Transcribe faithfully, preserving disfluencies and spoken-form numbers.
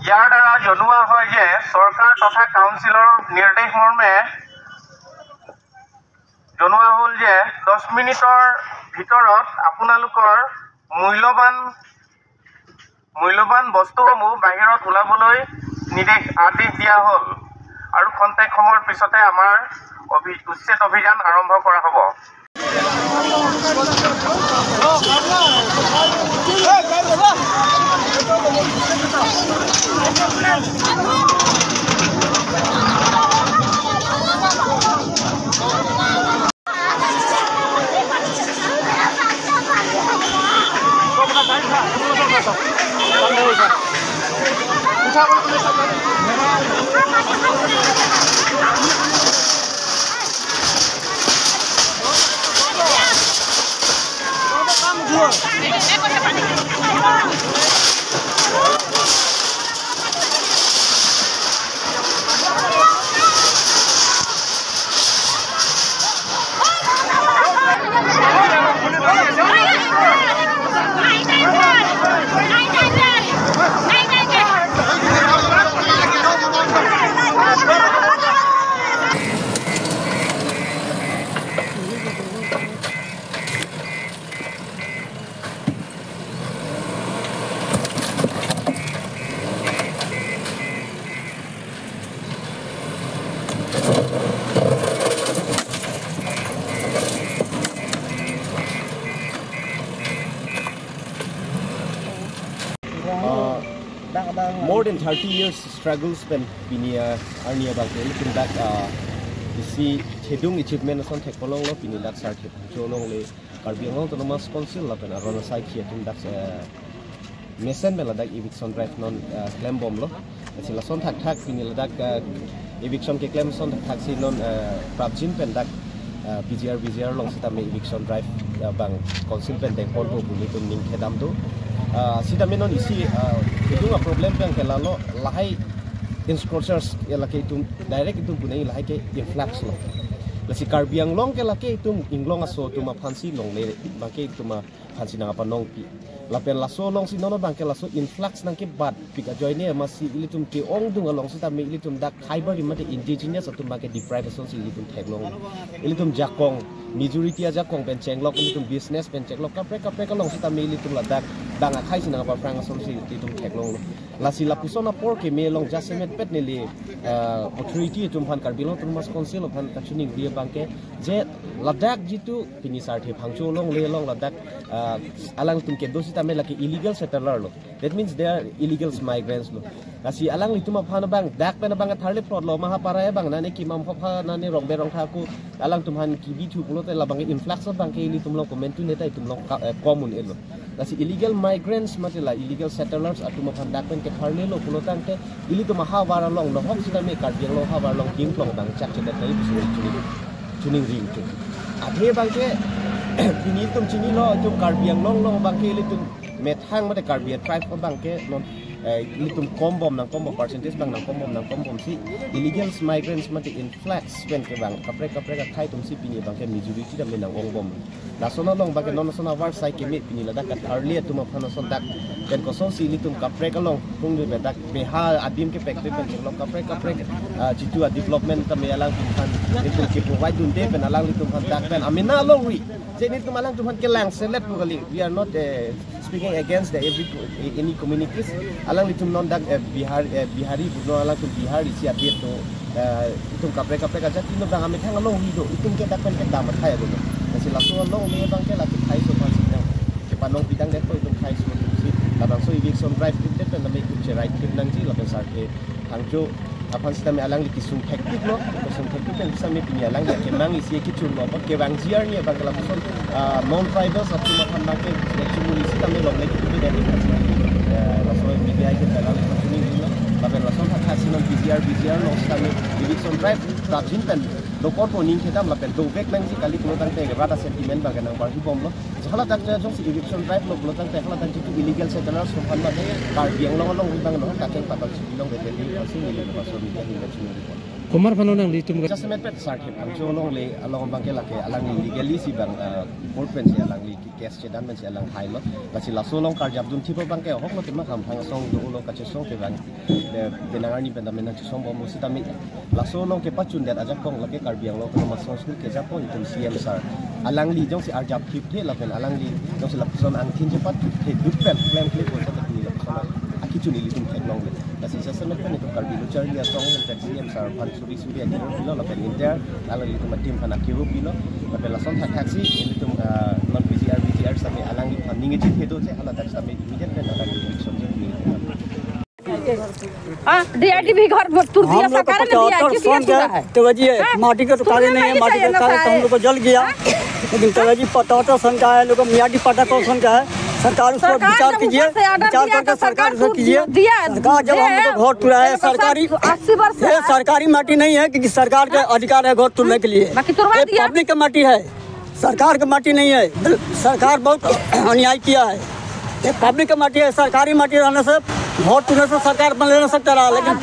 ইয়াৰ দ্বাৰা জনোৱা হয় যে চৰকাৰ তথা কাউন্সিলৰ নিৰ্দেশ মৰ্মে জনোৱা হ'ল যে দহ মিনিটৰ ভিতৰত আপোনালোকৰ মূল্যৱান, মূল্যৱান বস্তুসমূহ বাহিৰত ওলাবলৈ নিৰ্দেশ, আদেশ দিয়া হ'ল আৰু খন্তেক সময়ৰ পিছতে আমাৰ অভি-, উচ্ছেদ অভিযান আৰম্ভ কৰা হ'ব। Uh, more than thirty years struggles pen pini, uh, arni abang ke ilitum dak, uh, isi thedung achievement ason thek kolong lo pini dak Sarthe Phangcho along le Karbi Anglong Autonomous Council lapen aron asai khi atum dak, uh, mesen pen ladak eviction drive non, uh, klembomlo. Lasi lason thakthak pini ladak, uh, eviction keklem ason thakthak si non, uh, prapjin pen dak, uh, P G R, V G R along sitame eviction drive, uh, bang council pen dengponpo pu nelitum ning kedam do. Uh, sitame non isi, uh, itum a problem pen ke lalo lahai encroachers ke lake itum direct itum punai lahai ke influx lo. Lasi Karbi Anglong ke lake itum inglong aso atum aphan si longle abang ke itum aphan si nangpanongpi. Lapen laso along si non abang ke laso influx nangkebatpik ajoine amatsi ilitum ke-ongdung along sitame ilitum dak khaibar mate indigenous atum abang ke deprive ason si ilitum theklong. Ilitum jakong, majority ajakong pen chenglok, ilitum business pen chenglok, kaprek kaprek along sitame ilitum ladak dang akhai si nangpaphrang ason si ilitum theklonglo. Lasi lapuson apor keme along jasemet pet neli, eh, authority atum aphan, Karbi Anglong Autonomous Council aphan kachiningri abang ke je ladak jitu pini Sarthe Phangcho along le along ladak, ah, alangtum kedo sitame lake illegal settler lo. That means they are illegal migrants lo. Lasi alanglitum aphan abang dak pen abang tharle plot lo, maha para abang nane kimam hopha nane rongbe rongtha ku alangtum aphan kibithu pulote labang influx abang ke ilitum along komentu neta itum along ka-, eh, kom un-elo. Lasi illegal migrants mate la illegal settlers atum aphan dak pen ketharlelo pulotangte ilitum ahavar along nohok sitame Karbi Anglong ahavar along kingklong abang chakchedet nai pusi chini, chiningri itum. Athe abang ke pini itum chinilo itum Karbi Anglong along abang ke ilitum methang mate Karbi tribe abang ke non, eh, ilitum kombom nangkombom percentage abang nangkombom nangkombom si illegal migrants mate influx pen ke abang kaprek kaprek akhai atum si pini abang ke majority dam nang-ongbom. Lason along abang ke non lason ahavar asai keme pini ladak katharli atum aphan lason dak pen kosonsi ilitum kaprek along pung de dak beha adim kepekpe pen chenglok kaprek kaprek, ah, jitu a development tame alangtum aphan ilitum ke provide dunde pen alanglitum aphan dak pen amena longri. Je nelitum alangtum aphan kelang selet pu kali. We are not, eh, speaking against the every co-, any communities. Alanglitum non dak, eh, Bihar, eh, Bihari pu non alangtum Bihar isi adet do, eh, itum kaprek kaprek ajati non dak amethang alongri do. Itum ke dak pen kedam athai do. Lasi laso along le abang ke lake khaiso aphan si nang kepanongpi tangdet ko itum khaiso atum si. Labangso eviction drive klimdet pen tame itum cherai klim nangji lapen Sarthe Phangcho aphan sitame alangli kesung thektik lo, kesung thektik pen sitame pini alangli kemang isi kechun lo, kevangji arni abang ke lapuson, ah, non tribals atum aphan abang ke chumuli sitame longle kitu ke dari, ah, laso media ke alangli kachiningri lo, lapen lason thakthak si non P G R, V G R along sitame eviction drive prapjin pen dokorpo ning kedam lapen dovek nangji kali pulotangte rat a-sentiment abang ke nangbarhibomlo. Haladak jongsi eviction drive lo pulotangte haladak jitu illegal settlers atum aphan abang ke Karbi Anglong along abang no kacheng patok si long bete di langsung neli laso media ahin kachiningri pon. Komat aphan lo nanglitum? Jasemet pet Sarthip Phangcho alongle along abangke lake alangli legally si bang, ah, court pensi alangli case chedan pensi alang hailo. Lasi laso along karjap dunthip abangke ahok lo tema Khamphang asong dolo kachesong ke bang, eh, penang arni pen dam nangchesongbom lo sitame laso along kepachundet ajakong lake Karbi Anglong Autonomous Council kejapon itum C M sir. Alangli jongsi arjap thipthe lapen alangli jongsi lapuson angthin chepat thipthe dut pen klemkle puson ta pini lapuson akichun ilitum theklongle. Lasi jasemet pen itum Karbi Lo Charli Asong pen C M sir aphan suri suri akiro pilo lapen entire alanglitum a-team aphan akiro pilo. Lapen lason thakthaksi ilitum, ah, non P G R, V G R sitame alangliphan ningje thedo je hala dak sitame immediate pen alangli eviction je ningje. हाँ, D R D भी घर में तुर दिया, हम लोग को सरकार ने दिया, पचहत्तर किस लिए सन का तुरा है? तो जी, हाँ? माटी का तो तुरने कागज नहीं है, माटी का चाहिए ना कागज तो हम सारे। लोग को जल गया। हाँ? लेकिन तो जी, पचहत्तर सन का है, लोग को मियादी पट्टा कौन सन का है? सरकार उस पर सरकार विचार जब कीजिए, ऊपर से order विचार दिया करके तो सरकार सरकार उसे खुद कीजिए। दिया, सरकार जब हम लोग को दिया। घर तुरा है, ये तो सरकारी, साठ, अस्सी वर्ष ये है। सरकारी माटी नहीं है, क्योंकि सरकार का हाँ? अधिकार है घर तुरने के लिए। बाकी तुरवा ये दिया। पब्लिक का माटी है। सरकार की माटी नहीं है, सरकार बहुत अन्याय किया है। ये पब्लिक की माटी है, सरकारी माटी रहने से वोट तुरने से सरकार बन लेना सकता रहा, लेकिन